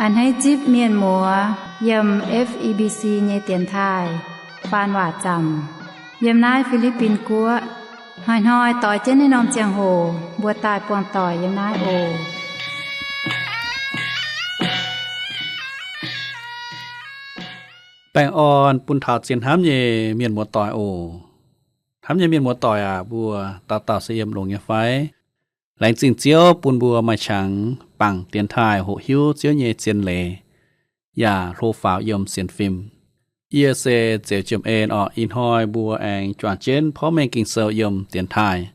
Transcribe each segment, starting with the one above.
A'hneiv zipv mienh muoz yiem F E B C nyei dienx taaih faan waac zaamc yiem naaiv Fi^li^bin Guoqv. Hnoi-hnoi doix jienv naaiv norm ziangh hoc mbuo daaih buangh doic yiem naaiv oc. Baengh orn bun taux zien hnamv nyei mienh muoz-doic oc. Hnamv nyei mienh muoz-doic aac, mbuo dauh dauh se yiem longx nyei fai? Laengz zingh Ziouv bun mbuo maaih qangx bangc dienx taaih hoqc hiuv Ziouv nyei zien leiz yaac hlo faaux yiem sienx fim. Yie se Zeux Jiem En orqc. Ih hnoi mbuo aengx juangc jienv porv mengh Ging-Sou yiem dienx taaih.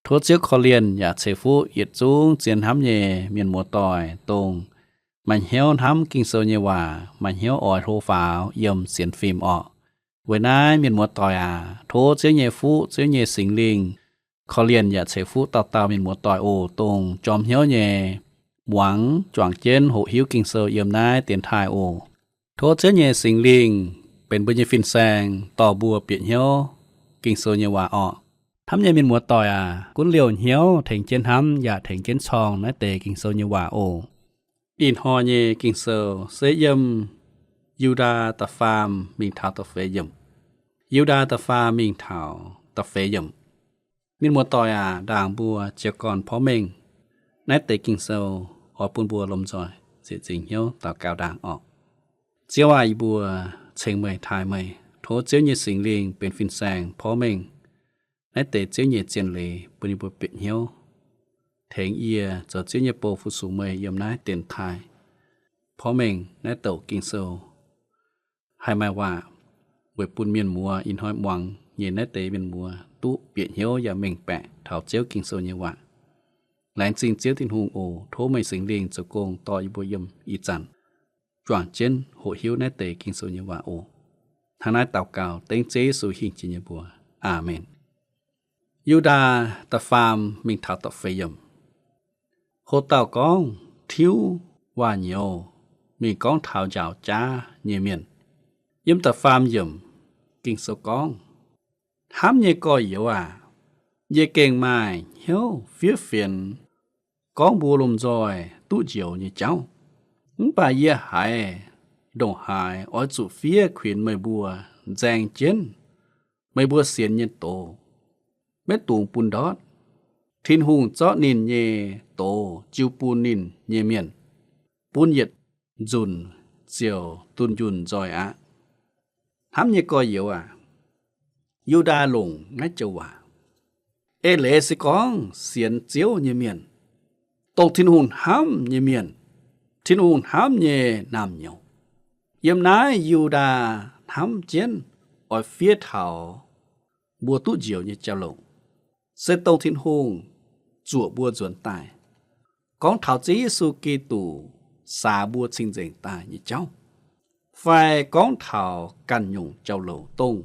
Tov Ziouv korv-lienh yaac ceix fuqv yietc zungv zien hnamv nyei mienh muoz-doic, dongh maaih hnyouv hnamv Ging-Sou nyei waac, maaih hnyouv oix hlo faaux yiem sienx fim orqc. Weic naaiv mienh muoz-doic aac, tov Ziouv nyei fuqv, Ziouv nyei Singx Lingh korv-lienh yaac ceix fuqv dauh dauh mienh muoz-doic oc, dongh jorm hnyouv nyei muangx juangc jienv hoqc hiuv Ging-Sou yiem naaiv dienx taaih oc. Tov Ziouv nyei Singx Lingh benx mbuo nyei fin-saeng dorh mbuo bieqc hnyouv Ging-Sou nyei waac orqc. Hnamv nyei mienh muoz-doic aac, gunv liouh hnyouv tengx jienv hnamv yaac tengx jienv corng naaiv deix Ging-Sou nyei waac oc. Ih hnoi nyei Ging-Sou se yiem Yu^ndaa da'faam mingh taux da'feix yiemc. Yu^ndaa da'faam mingh taux da'feix yiemc. Mienh muoz-doic aac, ndaangc mbuo jiez gorn porv mengh naaiv deix Ging-Sou oix bun mbuo lomh nzoih ziepc nzingc hnyouv daux gaux ndaangc orqc. Ziouv aac, yie mbuo ceng meih taaih meih, tov Ziouv nyei Singx Lingh benx fin-saeng porv mengh naaiv deix Ziouv nyei zien leiz bun yie mbuo bieqc hnyouv, tengx yie zoux Ziouv nyei bou fu-sux meih yiem naaiv dienx taaih. Porv mengh naaiv douc Ging-Sou haih maaih waac weic bun mienh muoz ih hnoi muangx nyei naaiv deix mienh muoz duqv bieqc hnyouv yaac mengh baeqc taux Ziouv Ging-Sou nyei waac. Laengz zingh Ziouv Tin-Hungh oc. Tov meih Singx Lingh zoux gong dorh yie mbuo yiem ih zanc juangc jienv hoqc hiuv naaiv deix Ging-Sou nyei waac oc. Hnangv naaiv daux gaux dengv Ziouv Yesu hingh jiex nyei mbuox. Aamen. Yu^ndaa da'faam mingh taux da'feix yiemc. Ho dauh gorngv tiuv waac-nyouz mingh gorngv taux njaaux jaav nyei mienh. Yiem da'faam yiemc Ging-Sou gorngv, hnamv nyei gorx-youz aac, yie gengh maaih hnyouv fiev fienx gorngv mbuo lomh nzoih duqv njoux nyei jauv. Mv baac yie haiz ndongc haaix oix zuqc fiev kuinx meih mbuo nzaeng jienv meih mbuo sienx nyei doz, maiv dungx bun ndortv. Tin-Hungh zorqv ninh nyei doz jiu bun ninh nyei mienh, bun yietc nzunc ziouc dunh yunh nzoih aqv. Hnamv nyei gorx-youz aac, Yu^ndaa longc naaiv joux waac. Eix leiz se gorngv sienx Ziouv nyei mienh, dongh Tin-Hungh hnamv nyei mienh, Tin-Hungh hnamv nyei naamh nyouz. Yiem naaiv Yu^ndaa hnamv jienv oix fiev taux mbuo duqv njoux nyei jauv-louc, se dongh Tin-Hungh zuoqc mbuo nzuonx daaih, gorngv taux Ziouv Yesu Giduc saax mbuo cing-nzengc daaih nyei jauv, fai gorngv taux ganh nyungc jauv-louc dongh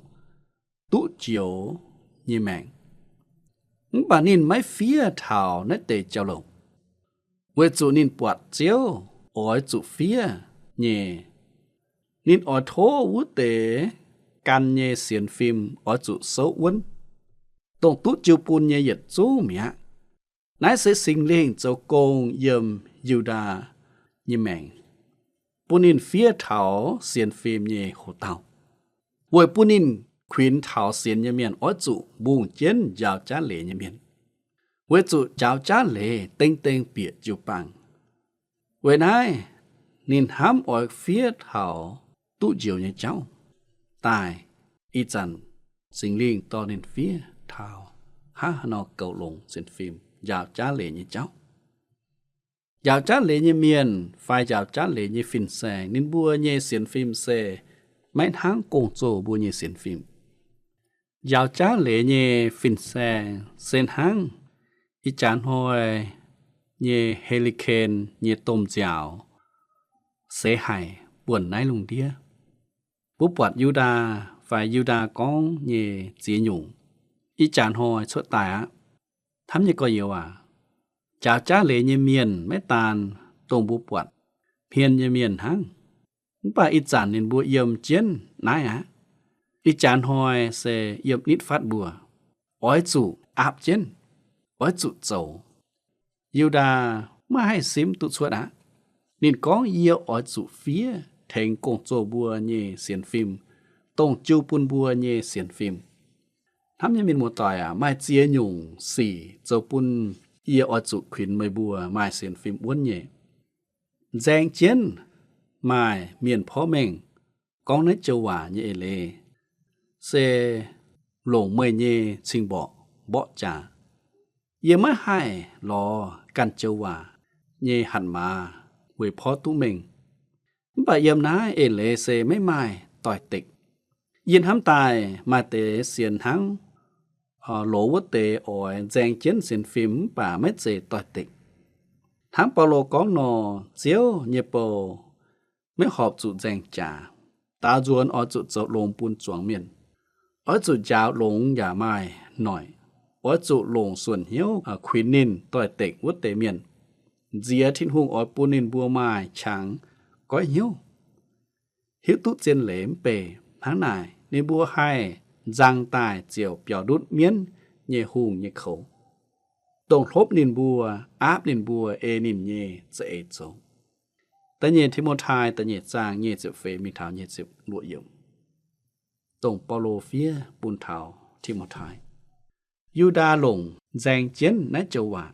duqv njoux nyei maengc. Mv baac ninh maiv fiev taux naaiv deix jauv-louc, weic zuqc ninh buatc Ziouv oix zuqc fiev nyei. Ninh oix tov wuov deix gan nyei sienx fim oix zuqc souv wuonv, dongh duqv jiu bun nyei yietc zungv mi'aqv. Naaiv se Singx Lingh zoux gong yiem Yu^ndaa nyei maengc, bun ninh fiev taux sienx fim nyei hoc dauh, weic bun ninh kuinx taux sienx nyei mienh oix zuqc mbungh jienv njaaux jaav leiz nyei mienh, weic zuqc njaaux jaav leiz deng deng bieqc jiu-baang. Weic naaiv ninh hnamv oix fiev taux duqv njoux nyei jauv daaih. Ih zanc Singx Lingh dorh ninh fiev taux hnangv haaix nor goux longx sienx fim njaaux jaav leiz nyei jauv. Njaaux jaav leiz nyei mienh fai njaaux jaav leiz nyei fin-saeng, ninh mbuo nyei sienx fim se maiv hnangv gong-zoh mbuo nyei sienx fim. Njaaux jaav leiz nyei fin-saeng se hnangv ih jaax hnoi nyei hurricane nyei domh nziaaux seix haic buonc naaiv lungh ndiev. Mbuo buatc Yu^ndaa fai Yu^ndaa gorngv nyei ziex nyungc ih jaax hnoi cuotv daaih aqv. Hnamv nyei gorx-youz aac, njaaux jaav leiz nyei mienh maiv daan dongh mbuo buatc hmien nyei mienh hnangv, mv baac ih zanc ninh mbuo yiem jienv naaiv aqv. Ih jaax hnoi se yiem nitv fatv mbuo, oix zuqc aapv jienv, oix zuqc zoux. Yu^ndaa maiv haih simv duqv cuotv aqv. Ninh gorngv, yie oix zuqc fiev tengx gong-zoh mbuo nyei sienx fim, dongh jiu bun mbuo nyei sienx fim. Hnamv nyei mienh muoz-doic aac, maaih ziex nyungc sic zoux bun yie oix zuqc kuinx meih mbuo maaih sienx fim wuonv nyei. Nzaeng jienv maaih mienh porv mengh gorngv naaiv joux waac nyei eix leiz se longc meih nyei cing-mborqc mborqv jaax. Yie maiv haih lorz ganh joux waac nyei hatc maaz weic porv duqv mengh. Mv baac yiem naaiv eix leiz se maiv maaih doix-dekc. Yie hnamv daaih maaih deix sienx hnangv loz wuov deix oix nzaeng jienv sienx fim mv baac maiv zeiz doix-dekc. Hnangv Baulo gorngv nor, Ziouv nyei bou maiv horpc zuqc nzaeng jaax. Daaux nzuonx oix zuqc zoux longx bun zuangx mienh. Oix zuqc njaaux longx yaac maaih noic. Oix zuqc longc suonc hnyouv kuinx ninh doix-dekc wuov deix mienh. Nziex Tin-Hungh oix bun ninh mbuo maaih qangx goiv hnyouv, hiuv duqv zien leiz mv bei. Hnangv naaic ninh mbuo haih nzang daaih ziouc biaux ndutv mienv nyei hungh nyei koux, dongh hlopv ninh mbuo, aapv ninh mbuo, ei ninh nyei za'eix zoux. Da'nyeic Ti^mo^tai da'nyeic zaang nyic ziepc feix mingh taux nyic ziepc luoqc yiemc. Dongh Baulo fiev bun taux Ti^mo^tai. Yu^ndaa longc nzaeng jienv naaiv joux waac.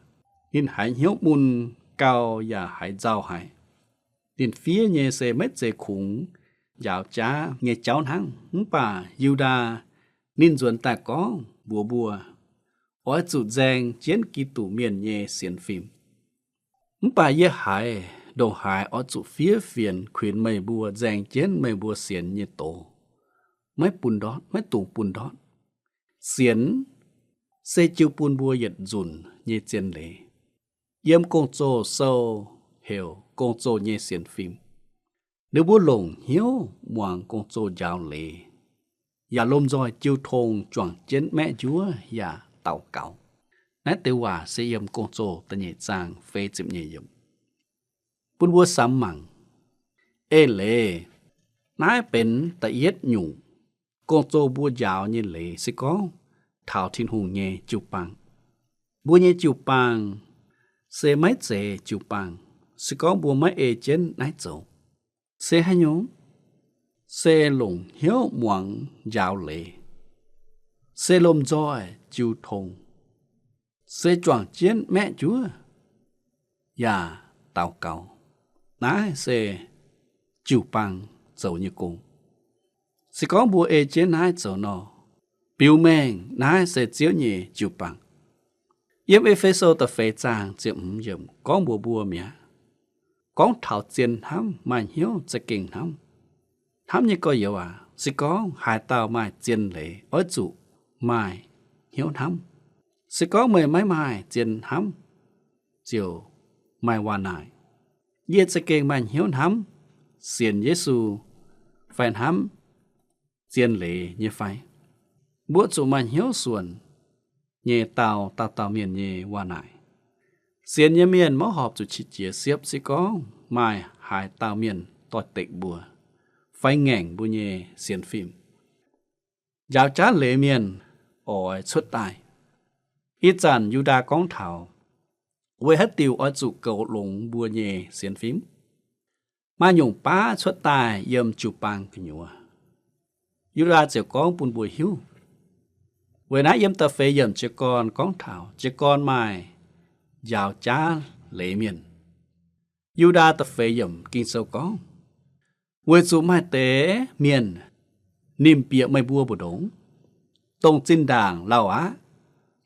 Ninh haiz hnyouv mun gau yaac haiz nzauh haic. Ninh fiev nyei se maiv zeiz kungx njaaux jaav nyei jauv hnangv. Mv baac Yu^ndaa ninh nzuonx daaih gorngv mbuox mbuo, oix zuqc nzaeng jienv Giduc mienh nyei sienx fim. Mv baac yie haiz ndongc haaix oix zuqc fiev fienx kuinx meih mbuo nzaeng jienv meih mbuo sienx nyei doz. Maiv bun ndortv, maiv dungx bun ndortv. Sienx se jiu bun mbuo yietc nzunc nyei zien leiz. Yiem Gong-Zoh Sou heuc gong-zoh nyei sienx fim. Ninh mbuo longc hnyouv muangx gong-zoh njaaux leiz, yaac lomh nzoih jiu tong juangc jienv maeqv njuov yaac daux gaux. Naaiv deix waac se yiem Gong-Zoh da'nyeic zaang feix ziepc nyeic yiemc. Bun mbuo samx mangc. Eix leiz, naaiv benx da'yietv nyungc gong-zoh mbuo njaaux nyei leiz se gorngv taux Tin-Hungh nyei jiu-baang. Mbuo nyei jiu-baang se maiv zeiz jiu-baang, se gorngv mbuo maiv ei jienv naaiv zoux. Se haaix nyungc? Se longc hnyouv muangx njaaux leiz, se lomh nzoih jiu tong, se juangc jienv maeqv njuov yaac daux gaux. Naaiv se jiu-baang zoux nyei gong. Se gorngv mbuo ei jienv naaiv zoux nor, biux mengh naaiv se Ziouv nyei jiu-baang. Yiem E^fe^so da'feix zaang ziepc hmz yiemc gorngv mbuox mbuo mi'aqv, gorngv taux zien hnamv, maaih hnyouv za'gengh hnamv. Hnamv nyei gorx-youz aac, se gorngv haaix dauh maaih zien leiz, oix zuqc maaih hnyouv hnamv. Se gorngv meih maiv maaih zien hnamv, ziouc maaih waac naaic, yie za'gengh maaih hnyouv hnamv sienx Yesu fai hnamv zien leiz nyei fai? Mbuo zuqc maaih hnyouv suonc nyei dau dauh dauh mienh nyei waac naaic. Sienx nyei mienh maiv horpc zuqc qiex jiez siepv se gorngv maaih haaix dauh mienh doix-dekc mbuo fai ngaengc mbuo nyei sienx fim. Njaaux jaav leiz mienh oix cuotv daaih. Ih zanc Yu^ndaa gorngv taux, weic haaix diuc oix zuqc goux longx mbuo nyei sienx fim? Maaih nyungc baav cuotv daaih yiem jiu-baang gu'nyuoz. Yu^ndaa ziouc gorngv bun mbuo hiuv. Weic naaiv yiem da'feix yiemc jiez gorn gorngv taux jiez gorn maaih njaaux jaav leiz mienh. Yu^ndaa da'feix yiemc Ging-Sou gorngv, weic zuqc maaih deix mienh nimc bieqc meih mbuo mbu'ndongx, dongh zinh ndaangc lauh aqv.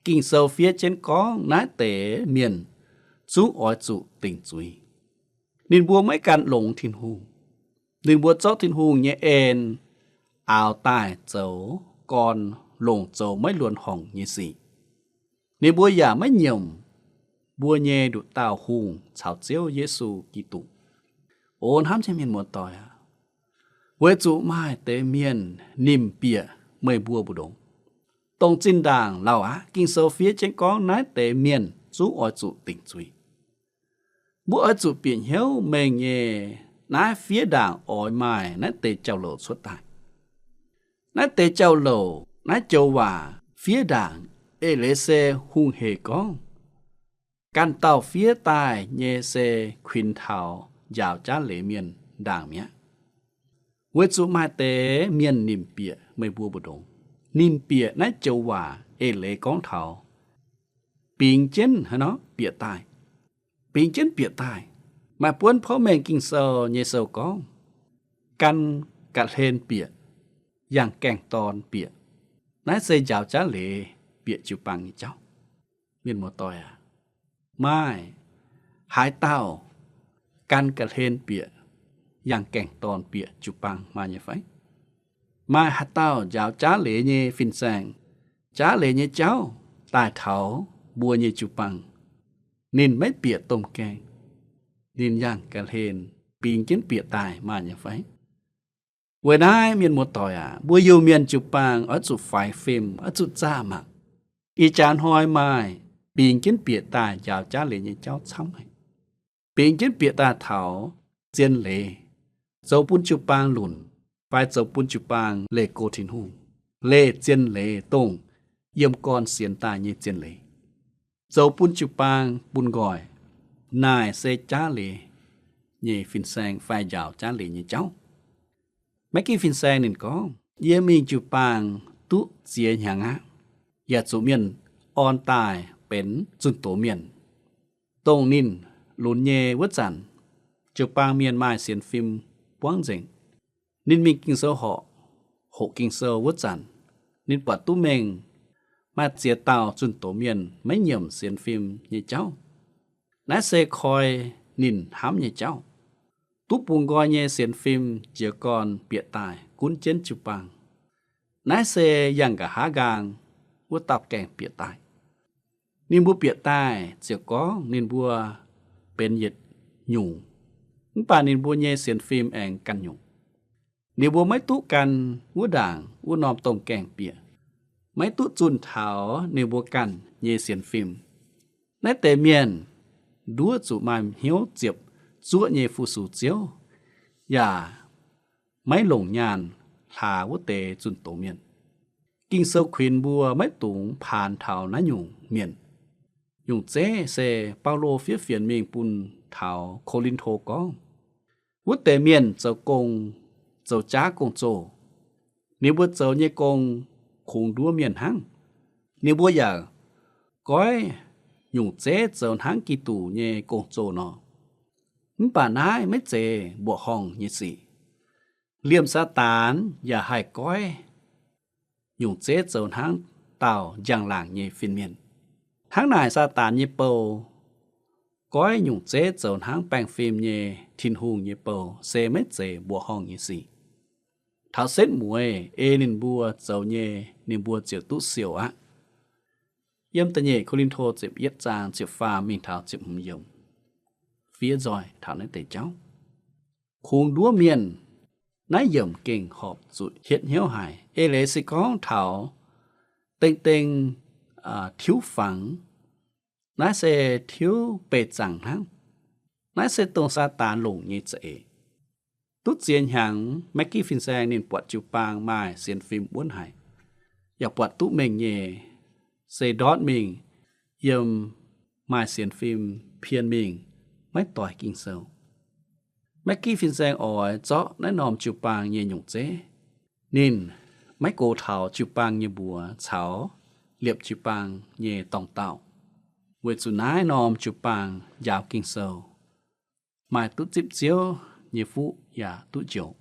Ging-Sou fiev jienv gorngv naaiv deix mienh zungv oix zuqc dingc zuiz. Ninh mbuo maiv gan longx Tin-Hungh. Ninh mbuo zorqv Tin-Hungh nyei en aaux daaih zoux gorn, longc zoux maiv luonx horngc nyei sic. Ninh mbuo yaac maiv nyiemc mbuo nyei nduqc dauh hungh caux Ziouv Yesu Giduc. O hnamv nyei mienh muoz-doic aac, weic zuqc maaih deix mienh nimc bieqc meih mbuo mbu'ndongx, dongh zinh ndaangc lauh aqv. Ging-Sou fiev jienv gorngv naaiv deix mienh zungv oix zuqc dingc zuiz. Mbuo oix zuqc bieqc hnyouv mengh nyei, naaiv fiev ndaangc oix maaih naaiv deix jauv-louc cuotv daaih. Naaiv deix jauv-louc, naaiv joux waac fiev ndaangc, eix leiz se hungh hec gorngv. Ganh dauh fiev daaih nyei se kuinx taux njaaux jaav leiz mienh ndaangc mi'aqv. Weic zuqc maaih deix mienh nimc bieqc meih mbuo mbu'ndongx. Nimc bieqc naaiv joux waac eix leiz gorngv taux bingx jienv haaix nor bieqc daaih. Bingx jienv bieqc daaih. Maaih buonv porv mengh Ging-Sou nyei sou gorngv, gan ga'hlen bieqc, yangh gaengh dorn bieqc. Naaiv se njaaux jaav leiz bieqc jiu-baang nyei jauv. Mienh muoz-doic aac, maaih haaix dauh gan ga'hlen bieqc, yangh gaengh dorn bieqc jiu-baang maaih nyei fai? Maaih haaix dauh njaaux jaav leiz nyei fin-saeng, jaav leiz nyei jauv daaih taux mbuo nyei jiu-baang, ninh maiv bieqc domh gaengh, ninh yangh ga'hlen bingx jienv bieqc daaih maaih nyei fai? Weic naaiv mienh muoz-doic aac, mbuo Iu-Mienh jiu-baang oix zuqc faix fim, oix zuqc zaah mangc. Ih jaax hnoi maaih bingx jienv bieqc daaih njaaux jaav leiz nyei jauv camv haic. Bingx jienv bieqc daaih taux zien leiz, zoux bun jiu-baang lunc, fai zoux bun jiu-baang leih go Tin-Hungh, leih zien leiz dongh yiem gorn sienx daaih nyei zien leiz, zoux bun jiu-baang bun nqoi. Naaic se jaav leiz nyei fin-saeng fai njaaux jaav leiz nyei jauv. Maiv ginv fin-saeng ninh gorngv, yie mingh jiu-baang duqv ziex hnyangx aqv, yaac zuqc mienh orn daaih benx zunh doz mienh. Dongh ninh lunx nyei wuov zanc, jiu-baang mienh maaih sienx fim buangv nzengc. Ninh mingh Ging-Sou horqc, hoqc Ging-Sou wuov zanc, ninh buatc duqv mengh maaih ziex dauh zunh doz mienh maiv nyiemc sienx fim nyei jauv. Naaiv se koi ninh hnamv nyei jauv. Duqv bungx nqoi nyei sienx fim jiez gorn bieqc daaih gunv jienv jiu-baang. Naaiv se yangh nqa'haav nqaang wuov dauh gaengh bieqc daaih. Ninh mbuo bieqc daaih ziouc gorngv ninh mbuo benx yietc nyungc, mv baac ninh mbuo nyei sienx fim aengx ganh nyungc. Ninh mbuo maiv duqv gan wuov ndaangc wuov norm domh gaengh bieqc, maiv duqv zunh taux ninh mbuo ganh nyei sienx fim. Naaiv deix mienh nduov zuqc maaih hnyouv ziepc zuoqv nyei fu-sux Ziouv, yaac maiv longc nyaanh hlaax wuov deix zunh doz mienh. Ging-Sou kuinx mbuo maiv dungx paanx taux naaiv nyungc mienh. Nyungc zeiv se Baulo fiev fienx mingh bun taux Ko^lin^to gorngv, wuov deix mienh zoux gong, zoux jaav gong-zoh. Ninh mbuo zoux nyei gong kungx nduov mienh hnangv. Ninh mbuo yaac goiv nyungc zeiv zoux hnangv Giduc nyei gong-zoh nor. Mv baac naaiv maiv zeiz mbuoqc horngh nyei sic. Liemh Saadaan yaac haih goiv nyungc zeiv zoux hnangv dauh njang-laangc nyei fin-mienh. Hnangv naaic, Saadaan nyei bou goiv nyungc zeiv zoux hnangv baengh fim nyei Tin-Hungh nyei bou se maiv zeiz mbuoqc horngh nyei sic. Taux setv mueiz ei ninh mbuo zoux nyei, ninh mbuo ziouc duqv siou aqv. Yiem da'nyeic Ko^lin^to ziepc yietv zaang ziepc faam mingh taux ziepc hmz yiemc fiev nzoih taux naaiv deix jauv. Kungx nduov mienh, naaiv yiemc gengh horpc zuqc hietv hnyouv haic. Eix leiz se gorngv taux deng deng tiuv fangx, naaiv se tiuv beih zaangc hnangv. Naaiv se dongh Saadaan longc nyei za'eix. Duqv ziex hnyangx, Maggie fin-saeng ninh buatc jiu-baang maaih sienx fim wuonv haic, yaac buatc duqv mengh nyei, se ndortv mingh yiem maaih sienx fim pien mingh, maiv doix Ging-Sou. Maggie fin-saeng oix zorqv naaiv norm jiu-baang nyei nyungc zeiv. Ninh maiv gox taux jiu-baang nyei mbuox caux liepc jiu-baang nyei dorngx dauh, weic zuqc naaiv norm jiu-baang njaaux Ging-Sou, maaih duqv zipv Ziouv nyei fuqv yaac duqv njoux.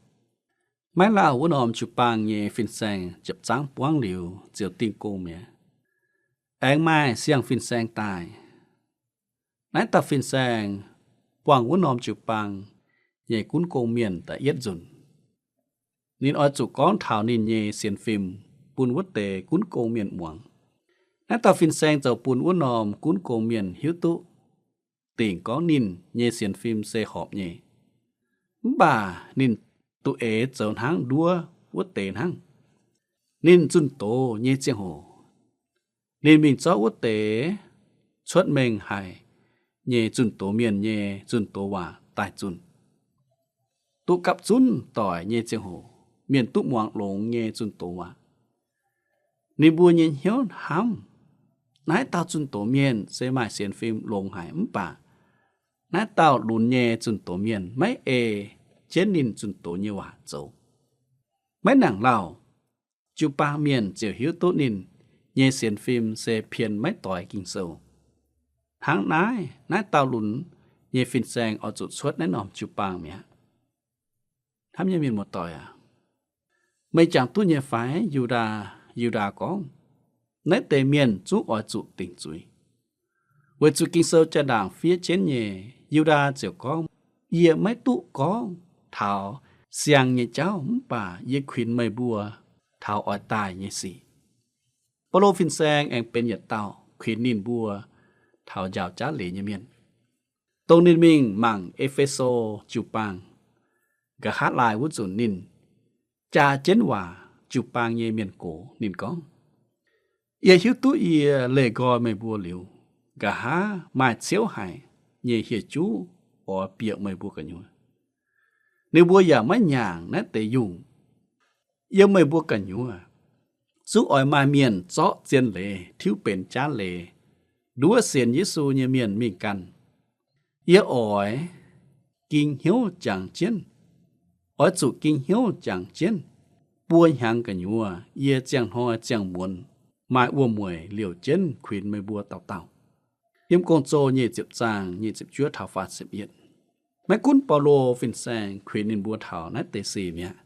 Maiv lauh wuov norm jiu-baang nyei fin-saeng ziepc zangv buangv liuz ziouc dingh gong mi'aqv. Aengx maaih siang-fin-saeng daaih. Naaiv dauh fin-saeng buangh wuov norm jiu-baang nyei gunv gong-mienh da'yietv nzunc. Ninh oix zuqc gorngv taux ninh nyei sienx fim bun wuov deix gunv gong-mienh muangx. Naaiv dauh fin-saeng zoux bun wuov norm gunv gong-mienh hiuv duqv dingc gorngv ninh nyei sienx fim se horpc nyei. Mv baac ninh duqv eix zoux hnangv nduov wuov deix hnangv. Ninh zunh doz nyei ziangh hoc, ninh mingh zorqv wuov deix cuotv mengh haic nyei zunh doz mienh nyei zunh doz waac daaih zunh. Duqv gapv zunv doic nyei ziangh hoc, mienh duqv muangx longx nyei zunh doz waac. Ninh mbuo nyei hnyouv hnamv, naaiv dauh zunh doz mienh se maaih sienx fim longx haic mv baac naaiv dauh lunx nyei zunh doz mienh maiv ei jienv ninh zunh doz nyei waac zoux. Maiv nangc lauh, jiu-baang mienh ziouc hiuv duqv ninh nyei sienx fim se pien maiv doix Ging-Sou. Hnangv naaiv, naaiv dauh lunx nyei fin-saeng oix zuqc cuotv naaiv norm jiu-baang mi'aqv. Hnamv nyei mienh muoz-doic aac, meih jangx duqv nyei fai? Yu^ndaa, Yu^ndaa gorngv, naaiv deix mienh zungv oix zuqc dingc zuiz. Weic zuqc Ging-Sou jaa-ndaangc fiev jienv nyei, Yu^ndaa ziouc gorngv, yie maiv duqv gorngv taux siang nyei jauv, mv baac yie kuinx meih mbuo taux oix daaih nyei sic. Baulo fin-saeng aengx benx yietc dauh kuinx ninh mbuo taux njaaux jaav leiz nyei mienh. Dongh ninh mingh mangc E^fe^so jiu-baang, nqa'haav laai wuov nzunc ninh jaa jienv waac jiu-baang nyei mienh gox. Ninh gorngv, yie hiuv duqv yie leih nqoi meih mbuo liuz, nqa'haav maaih ciouv haic nyei hieh juv oix bieqc meih mbuo gu'nyuoz. Ninh mbuo yaac maiv nyaangc naaiv deix yungh. Yiem meih mbuo gu'nyuoz zungv oix maaih mienh zorqv zien leiz tiuv benx jaav leiz, nduov sienx Yesu nyei mienh mingh ganh. Yie oix ging hnyouv jangx jienv, oix zuqc ging hnyouv jangx jienv buo hnyangx gu'nyuoz. Yie ziangh hnoi ziangh muonz maaih wuom-mueic liouc jienv kuinx meih mbuo dauh dauh. Yiem Gong-Zoh nyic ziepc zaang nyic ziepc juov taux faah ziepc yietv. Maiv gunv Baulo fin-saeng kuinx ninh mbuo taux naaiv deix sic mi'aqv,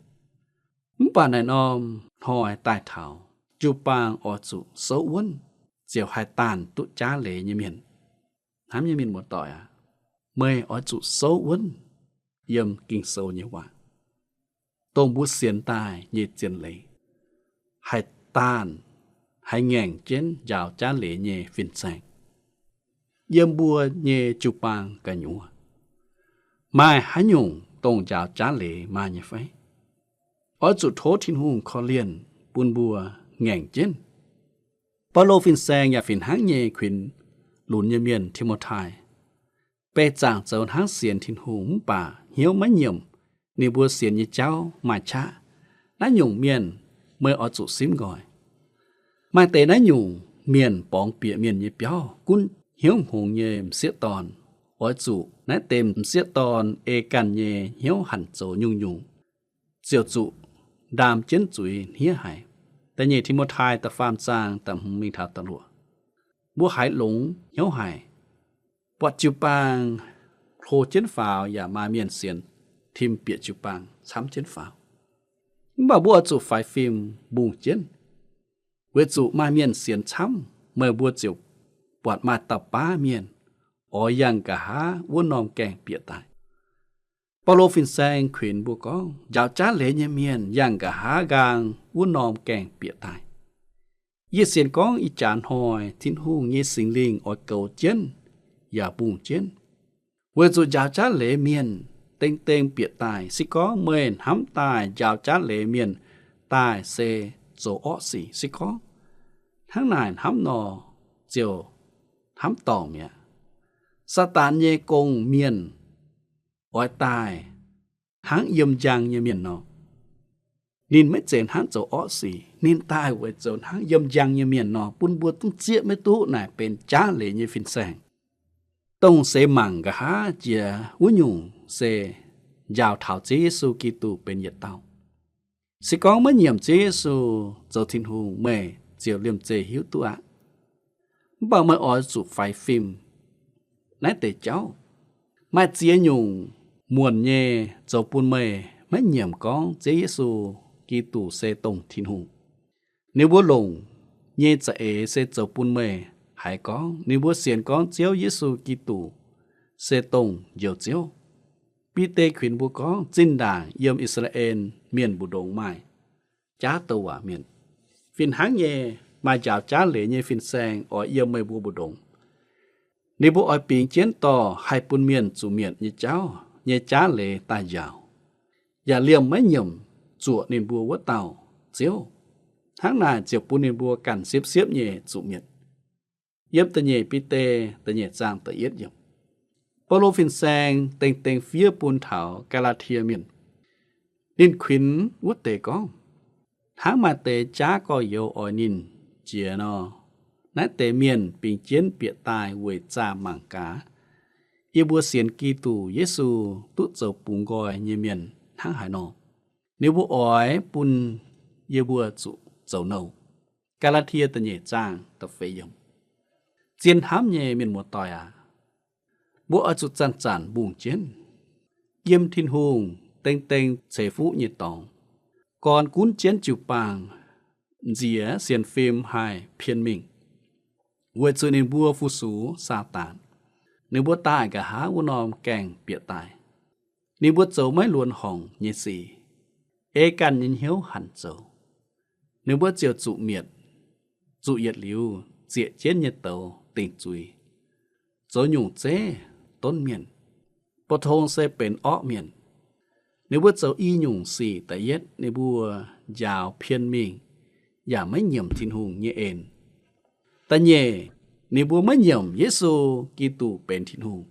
mv baac naaiv norm hnoi daaih taux, jiu-baang oix zuqc souv wuonv ziouc haih daanh duqv jaav leiz nyei mienh. Hnamv nyei mienh muoz-doic aac, meih oix zuqc souv wuonv yiem Ging-Sou nyei waac, dongh mbuo sienx daaih nyei zien leiz, haih daanh, haih ngaengc jienv njaaux jaav leiz nyei fin-saeng yiem mbuo nyei jiu-baang gu'nyuoz. Maaih haaix nyungc dongh njaaux jaav leiz maaih nyei fai? Oix zuqc tov Tin-Hungh korv-lienh bun mbuo ngaengc jienv. Baulo fin-saeng yaac fih hnangv nyei kuinx lunx nyei mienh Ti^mo^tai, beih zaangc zoux hnangv sienx Tin-Hungh mv baac hnyouv maiv nyiemc ninh mbuo sienx nyei jauv maaih qaqv. Naaiv nyungc mienh meih oix zuqc simv nqoi. Maaih deix naaiv nyungc mienh borngz bieqc mienh nyei biauv, gunv hnyouv hngongx nyei m'sieqv dorn. Oix zuqc naaiv deix m'sieqv dorn ei ganh nyei hnyouv hanc zoux nyungc-nyungc, ziouc zuqc ndaam jienv zuiz hniev haic. Da'nyeic Ti^mo^tai da'faam zaang da'hmz mingh taux da'luoqc. Mbuo haiz longx hnyouv haic. Buatc jiu-baang hlo jienv faaux yaac maaih mienh sienx tim bieqc jiu-baang camv jienv faaux. Mv baac mbuo oix zuqc faix fim mbungh jienv, weic zuqc maaih mienh sienx camv, meih mbuo ziouc buatc maaih dauh baav mienh oix yangh nqa'haav wuov norm gaengh bieqc daaih. Baulo fin-saeng kuinx mbuo gorngv, njaaux jaav leiz nyei mienh yangh nqa'haav nqaang wuov norm gaengh bieqc daaih. Yie sienx gorngv ih jaax hnoi Tin-Hungh nyei Singx Lingh oix goux jienv yaac mbungh jienv, weic zuqc njaaux jaav leiz mienh deng deng bieqc daaih. Se gorngv meih hnamv daaih njaaux jaav leiz mienh daaih se zoux orqv sic, se gorngv hnangv naaic hnamv nor, ziouc hnamv dorngc mi'aqv. Saadaan nyei gong-mienh oix daaih hnangv yiem njang nyei mienh nor. Ninh maiv zeiz hnangv zoux orqv sic, ninh daaih weic zoux hnangv yiem njang nyei mienh nor, bun mbuo zungv zieqv maiv duqv naaic benx jaav leiz nyei fin-saeng. Dongh seix mangc nqa'haav jiex wuov nyungc se njaaux taux Ziouv Yesu Giduc benx yietc dauh. Se gorngv maiv nyiemc Ziouv Yesu zoux Tin-Hungh, meih ziouc liemh zeih hiuv duqv aqv. Mv baac meih oix zuqc faix fim naaiv deix jauv. Maaih ziex nyungc muonc nyei zoux bun meih maiv nyiemc gorngv Ziouv Yesu Giduc se dongh Tin-Hungh. Ninh mbuo longc nyei za'eix se zoux bun meih haiz gorngv ninh mbuo sienx gorngv Ziouv Yesu Giduc se dongh Njoux Ziouv. Bide kuinx mbuo gorngv, zinh ndaangc yiem I^saa^laa^en Mienh mbu'ndongx maaih jaav douc waac mienh, fih hnangv nyei maaih njaaux jaav leiz nyei fin-saeng oix yiem meih mbuo mbu'ndongx. Ninh mbuo oix bingx jienv dorh haih bun mienh zuqc mietc nyei jauv nyei jaav leiz daaih njaaux, yaac liemh maiv nyiemc zuoqc ninh mbuo wuov dauh Ziouv. Hnangv naaic ziouc bun ninh mbuo ganh siepv-siepv nyei zuqc mietc. Yiem da'nyeic Bide da'nyeic zaang da'yietv yiemc. Baulo fin-saeng dengh dengh fiev bun taux Gaa^laa^tie Mienh. Ninh kuinx wuov deix gorngv, hnangv maaih deix jaav gorx-youz oix ninh jiex nor, naaiv deix mienh bingx jienv bieqc daaih weic zaah mangc gaax. yie mbuo sienx Giduc Yesu duqv zoux bungx nqoi nyei mienh hnangv haaix nor. Ninh mbuo oix bun yie mbuo zuqc zoux nouh. Gaa^laa^tie da'nyeic zaang da'feix yiemc. Zien hnamv nyei mienh muoz-doic aac, mbuo oix zuqc zanc-zanc mbungh jienv, yiem Tin-Hungh deng deng ceix fuqv nyei dorngx, gorn gunv jienv jiu-baang, nziex sienx fim haih pien mingh, weic zuqc ninh mbuo fu-sux Saadaan. Ninh mbuo daaih nqa'haav wuov norm gaengh bieqc daaih. Ninh mbuo zoux maiv luonx horngc nyei sic, ei ganh nyei hnyouv hanc zoux. Ninh mbuo ziouc zuqc mietc, zuqc yietc liuz zieqc jienv nyei douz dingc zuiz, zoux nyungc zeiv donv mienh, bu tong se benx orqv mienh. Ninh mbuo zoux i nyungc sic. Da'yietv, ninh mbuo njaaux pien mingh yaac maiv nyiemc Tin-Hungh nyei en. Da'nyeic, ninh mbuo maiv nyiemc Yesu Giduc benx Tin-Hungh.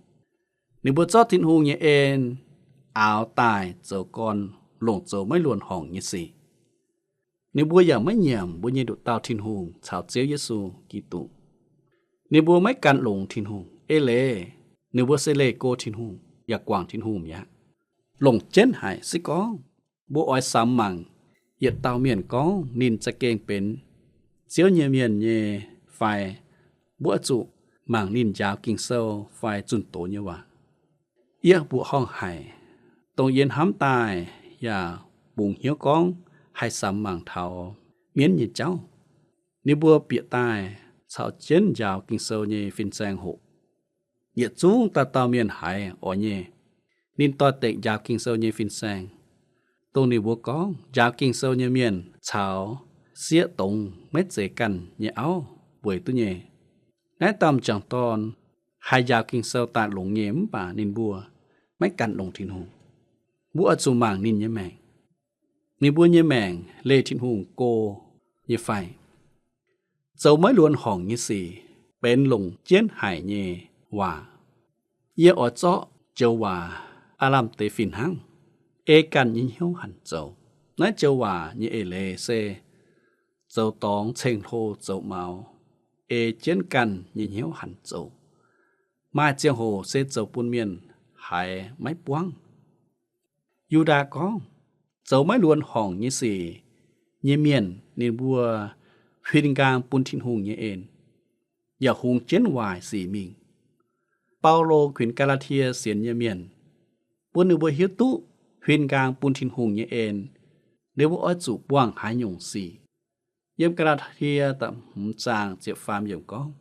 Ninh mbuo zorqv Tin-Hungh nyei en aaux daaih zoux gorn, longc zoux maiv luonx horngc nyei sic. Ninh mbuo yaac maiv nyiemc mbuo nyei nduqc dauh Tin-Hungh caux Ziouv Yesu Giduc. Ninh mbuo maiv gan longx Tin-Hungh. Eix leiz, ninh mbuo se leih go Tin-Hungh yaac guangc Tin-Hungh mi'aqv. Longc jienv haic se gorngv mbuo oix samx mangc yietc dauh mienh gorngv ninh za'gengh benx Ziouv nyei mienh nyei fai, mbuo oix zuqc mangc ninh njaaux Ging-Sou fai zunh doz nyei waac. Yie mbuoqc horngh haic, dongh yie hnamv daaih yaac bungx hnyouv gorngv haih samx mangc taux mienv nyei jauv. Ninh mbuo bieqc daaih caux jienv njaaux Ging-Sou nyei fin-saeng hoqc. Yietc zungv dauh dauh mienh haiz oix nyei. Ninh doix-dekc njaaux Ging-Sou nyei fin-saeng, dongh ninh mbuo gorngv njaaux Ging-Sou nyei mienh caux sieqv dongz maiv zeiz ganh nyei auv weic duqv nyei. Naaiv dauh m'jangc dorn haih njaaux Ging-Sou daaih longx nyei mv baac ninh mbuo maiv gan longx Tin-Hungh. Mbuo oix zuqc mangc ninh nyei maengc. Ninh mbuo nyei maengc leih Tin-Hungh go nyei fai? Zoux maiv luonx horngc nyei sic benx longc jienv haic nyei waac. Yie oix zorqv joux waac aav lamh deix fih hnangv, ei ganh nyei hnyouv hanc zoux. Naaiv joux waac nyei eix leiz se zoux dorngx ceng-hlo zoux maux, ei jienv ganh nyei hnyouv hanc zoux. Maaih ziangh hoc se zoux bun mienh haiz maiv buangv. Yu^ndaa gorngv, zoux maiv luonx horngc nyei sic nyei mienh, ninh mbuo huin nqaang bun Tin-Hungh nyei en, yaac hungx jienv waaic sic mingh. Baulo kuinx Gaa^laa^tie sienx nyei mienh, bun ninh mbuo hiuv duqv huin nqaang bun Tin-Hungh nyei en, ninh mbuo oix zuqc buangh haaix nyungc sic. Yiem Gaa^laa^tie da'hmz zaang ziepc faam yiemc gorngv,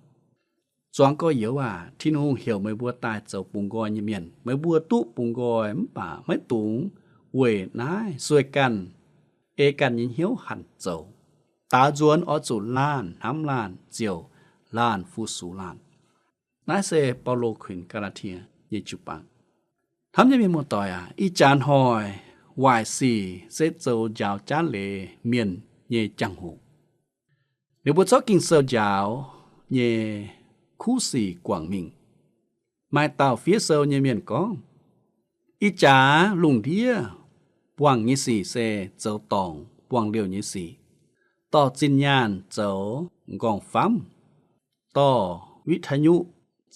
Zuangx gorx-youz aac, Tin-Hungh heuc meih mbuo daaih zoux bungx nqoi nyei mienh. Meih mbuo duqv bungx nqoi mv baac maiv dungx weic naaiv sueih ganh, ei ganh nyei hnyouv hanc zoux. Daaux nzuonx oix zuqc laanh hnamv laanh, ziouc laanh fu-sux laanh. Naaiv se Baulo kuinx Gaa^laa^tie nyei jiu-baang. Hnamv nyei mienh muoz-doic aac, ih jaax hnoi waaic sic se zoux njaaux jaav leiz mienh nyei jangx-hoc. Ninh mbuo zorqv Ging-Sou njaaux nyei kuv sic guangc mingh. Maaih dauh fiev sou nyei mienh gorngv, ih jaax lungh ndiev buangh nyei sic se zoux dorngc buangh liouh nyei sic, dorh zinh nyaanh zoux nqorngv-famv, dorh witv taaix nyuqv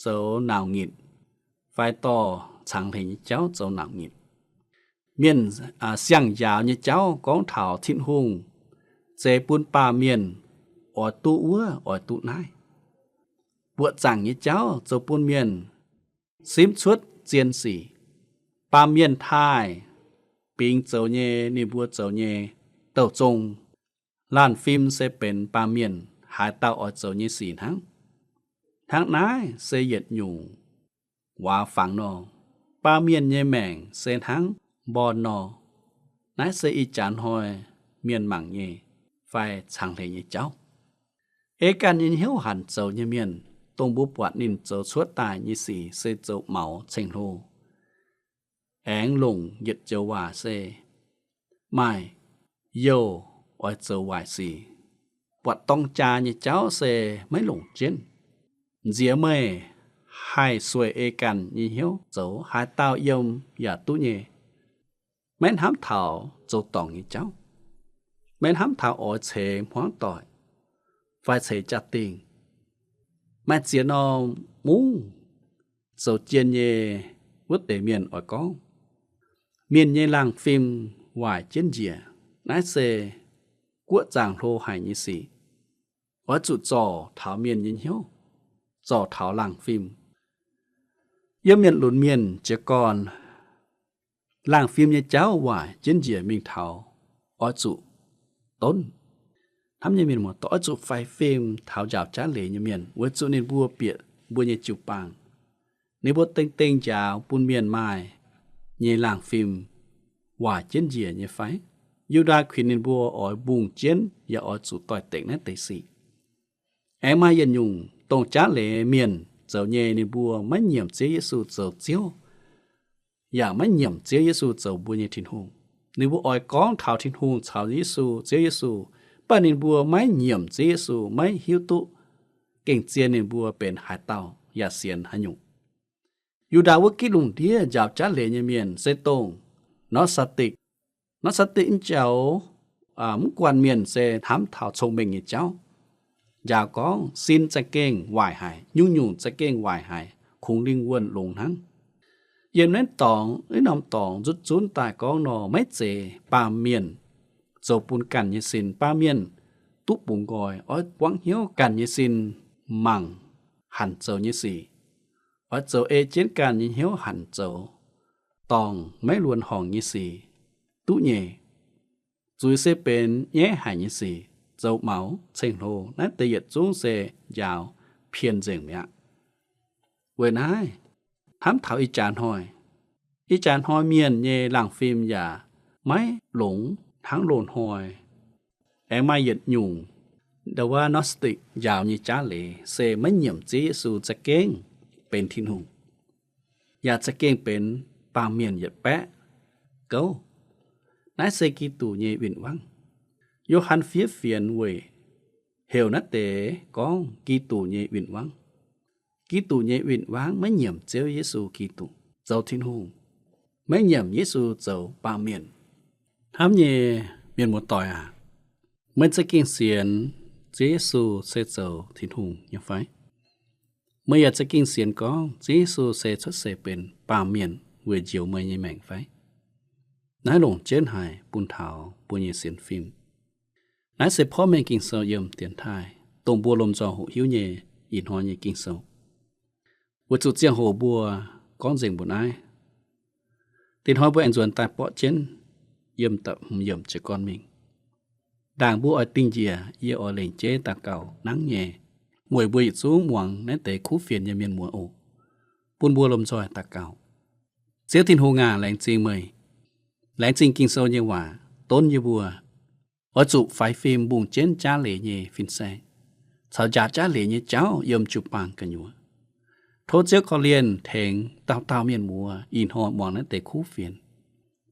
zoux nauc nyitc, fai dorh cangx hleix nyei jauv zoux nauc nyitc. Mienh siang njaaux nyei jauv gorngv taux Tin-Hungh zeix bun baamh mienh oix duqv wuov oix duqv naaiv. Buoqc zaangc nyei jauv zoux bun mienh simv cuotv zien sic. Baamh mienh taaih bingx zoux nyei, ninh mbuo zoux nyei douh zong. Laanh fim se benx baamh mienh haaix dauh oix zoux nyei sic hnangv. Hnangv naaiv se yietc nyungc waac fangx nor, baamh mienh nyei maengc se hnangv mborn nor. Naaiv se ih jaax hnoi mienh mangc nyei fai cangx hleix nyei jauv. Ei ganh nyei hnyouv hanc zoux nyei mienh, dongh mbuo buatc ninh zoux cuotv daaih nyei sic se zoux maux ceng-hlo. Aengx longc yietc joux waac se maaih youh oix zoux waaic sic. Buatc dorng jaa nyei jauv se maiv longc jienv. Nziex meih haih sueih ei ganh nyei hnyouv zoux, haaix dauh yiem yaac duqv nyei. Maiv hnamv taux zoux dorngc nyei jauv. Maiv hnamv taux oix ceix hmuangv doic fai ceix jaa-dingh. Maaih ziex norm mungv zoux jien nyei wuov deix mienh oix gorngv, mienh nyei laangh fim waaic jienv njiec. Naaiv se guoqv zaangc hlo haic nyei sic. Oix zuqc zorc taux mienh nyei hnyouv, zorc taux laangh fim. Yiem mienh lunx mienh jiez gorn, laangh fim nyei jauv waaic jienv njiec mingh taux oix zuqc donv. Hnamv nyei mienh muoz-doic, oix zuqc faix fim taux njaaux jaav leiz nyei mienh, weic zuqc ninh mbuo bieqc mbuo nyei jiu-baang. Ninh mbuo dengh dengh njaaux bun mienh maaih nyei laangh fim waaic jienv njiec nyei fai? Yu^ndaa kuinx ninh mbuo oix mbungh jienv yaac oix zuqc doix-dekc naaiv deix sic. Aengx maaih yietc nyungc dongh jaav leiz mienh zoux nyei, ninh mbuo maiv nyiemc Ziouv Yesu zoux Ziouv, yaac maiv nyiemc Ziouv Yesu zoux mbuo nyei Tin-Hungh. Ninh mbuo oix gorngv taux Tin-Hungh caux Yesu, Ziouv Yesu, mv baac ninh mbuo maiv nyiemc Ziouv Yesu, maiv hiuv duqv gengh zien ninh mbuo benx haaix dauh yaac sienx haaix nyungc. Yu^ndaa wuov gitv lungh ndiev njaaux jaav leiz nyei mienh se dongh Nor^saa^dikc. Nor^saa^dikc nyei jauv, mv guanh mienh se hnamv taux cong-mengh nyei jauv, njaaux gorngv sin za'gengh waaic haic, nyungc-nyungc za'gengh waaic haic, kungx lingh wuonh longx hnangv. Yiem naaiv dorngx, naaiv norm dorngx nzutv zunv daaih gorngv nor, maiv zeiz baamh mienh zoux bun ganh nyei sin. Baamh mienh duqv bungx nqoi, oix buangv hnyouv ganh nyei sin mangc hanc zoux nyei sic, oix zoux ei jienv ganh nyei hnyouv hanc zoux, dorngc maiv luonx horngc nyei sic duqv nyei. Zuiz se benx nyaiv haic nyei sic, zoux maux ceng-hlo. Naaiv deix yietc zungv se njaaux pien nzengc mi'aqv. Weic naaiv, hnamv taux ih jaax hnoi, ih jaax hnoi mienh nyei laangh fim yaac maiv longx hnangv loz-hnoi. Aengx maaih yietc nyungc, ndau wuov Gnostic njaaux nyei jaav leiz se maiv nyiemc Ziouv Yesu za'gengh benx Tin-Hungh, yaac za'gengh benx baamh mienh yietc baeqv gouv. Naaiv se Giduc nyei win-wangv. Yo^han fiev fienx weic heuc naaiv deix gorngv Giduc nyei win-wangv. Giduc nyei win-wangv maiv nyiemc Ziouv Yesu Giduc zoux Tin-Hungh, maiv nyiemc Yesu zoux baamh mienh. Hnamv nyei mienh muoz-doic aac, meih za'gengh sienx Ziouv Yesu se zoux Tin-Hungh nyei fai? Meih yaac za'gengh sienx gorngv Ziouv Yesu se cuotv seix benx baamh mienh weic njoux meih nyei maengc fai? Naaiv longc jienv haic bun taux mbuo nyei sienx fim. Naaiv se porv mengh Ging-Sou yiem dienx taaih, dongh mbuo lomh nzoih hoqc hiuv nyei ih hnoi nyei Ging-Sou. Weic zuqc ziangh hoc mbuo gorngv nzengc mbuo naaiv. Dinh hnoi mbuo aengx nzuonx daaih borqv jienv yiem da'hmz yiemc jiez gorn mingh. Ndaangc mbuo oix dingh njiec, yie oix lengc jeiv daux gaux nangv nyei, weic mbuo yietc zungv muangx naaiv deix kuv fienx nyei mienh muoz oc. Bun mbuo lomh nzoih daux gaux. Ziouv Tin-Hungh aac, laengz zingh meih. Laengz zingh Ging-Sou nyei waac donv yie mbuo. Oix zuqc faix fim mbungh jienv jaav leiz nyei fin-saeng, caux njaaux jaav leiz nyei jauv yiem jiu-baang gu'nyuoz. Tov Ziouv korv-lienh tengx dauh dauh mienh muoz ih hnoi muangx naaiv deix kuv fienx,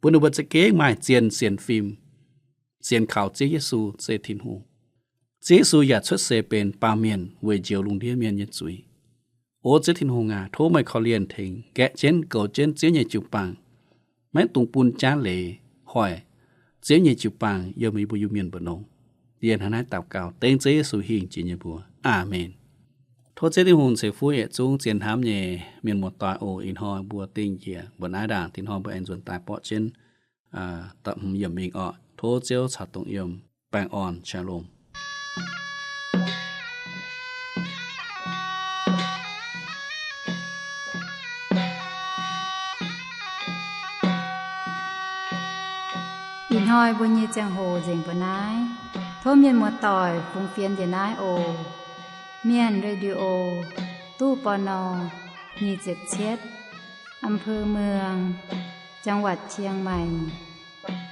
bun ninh mbuo za'gengh maaih zienh sienx fim, sienx kaux Ziouv Yesu se Tin-Hungh. Ziouv Yesu yaac cuotv seix benx baamh mienh weic njoux lungh ndiev mienh nyei zuiz. O Ziouv Tin-Hungh aac, tov meih korv-lienh tengx nqaeqv jienv goux jienv Ziouv nyei jiu-baang, maiv dungx bun jaav leiz hoic Ziouv nyei jiu-baang yiem yie mbuo Iu-Mienh mbu'ndongx. Yie hnangv naaiv daux gaux dengv Ziouv Yesu hingh jiex nyei mbuox. Aamen. Tov Ziouv Tin-Hungh ceix fuqv yietc zungv zien hnamv nyei mienh muoz-doic oc. Ih hnoi mbuo dingh njiec mbuo naaiv ndaangc, dinh hnoi mbuo aengx nzuonx daaih borqv jienv da'hmz yiemc mingh orqc. Tov Ziouv caux dongh yiem baengh orn, Shalom. Ih hnoi mbuo nyei ziangh hoc nzengc mbuo naaiv. Tov mienh muoz-doic fungx fienx njiec naaiv oc. Mienh Radio, ตู้ ปณ. nyic ziepc cietv, อำเภอเมือง จังหวัดเชียงใหม่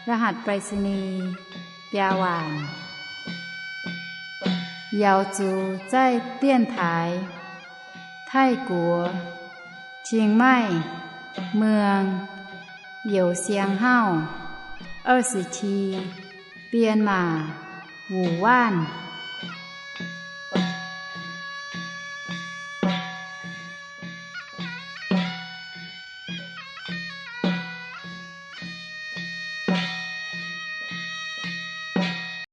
รหัสไปรษณีย์ biaa waanc. 瑶族在电台 Taiv-Guoqv, 清迈, เมือง, 邮箱号 二十七, 编码 五万.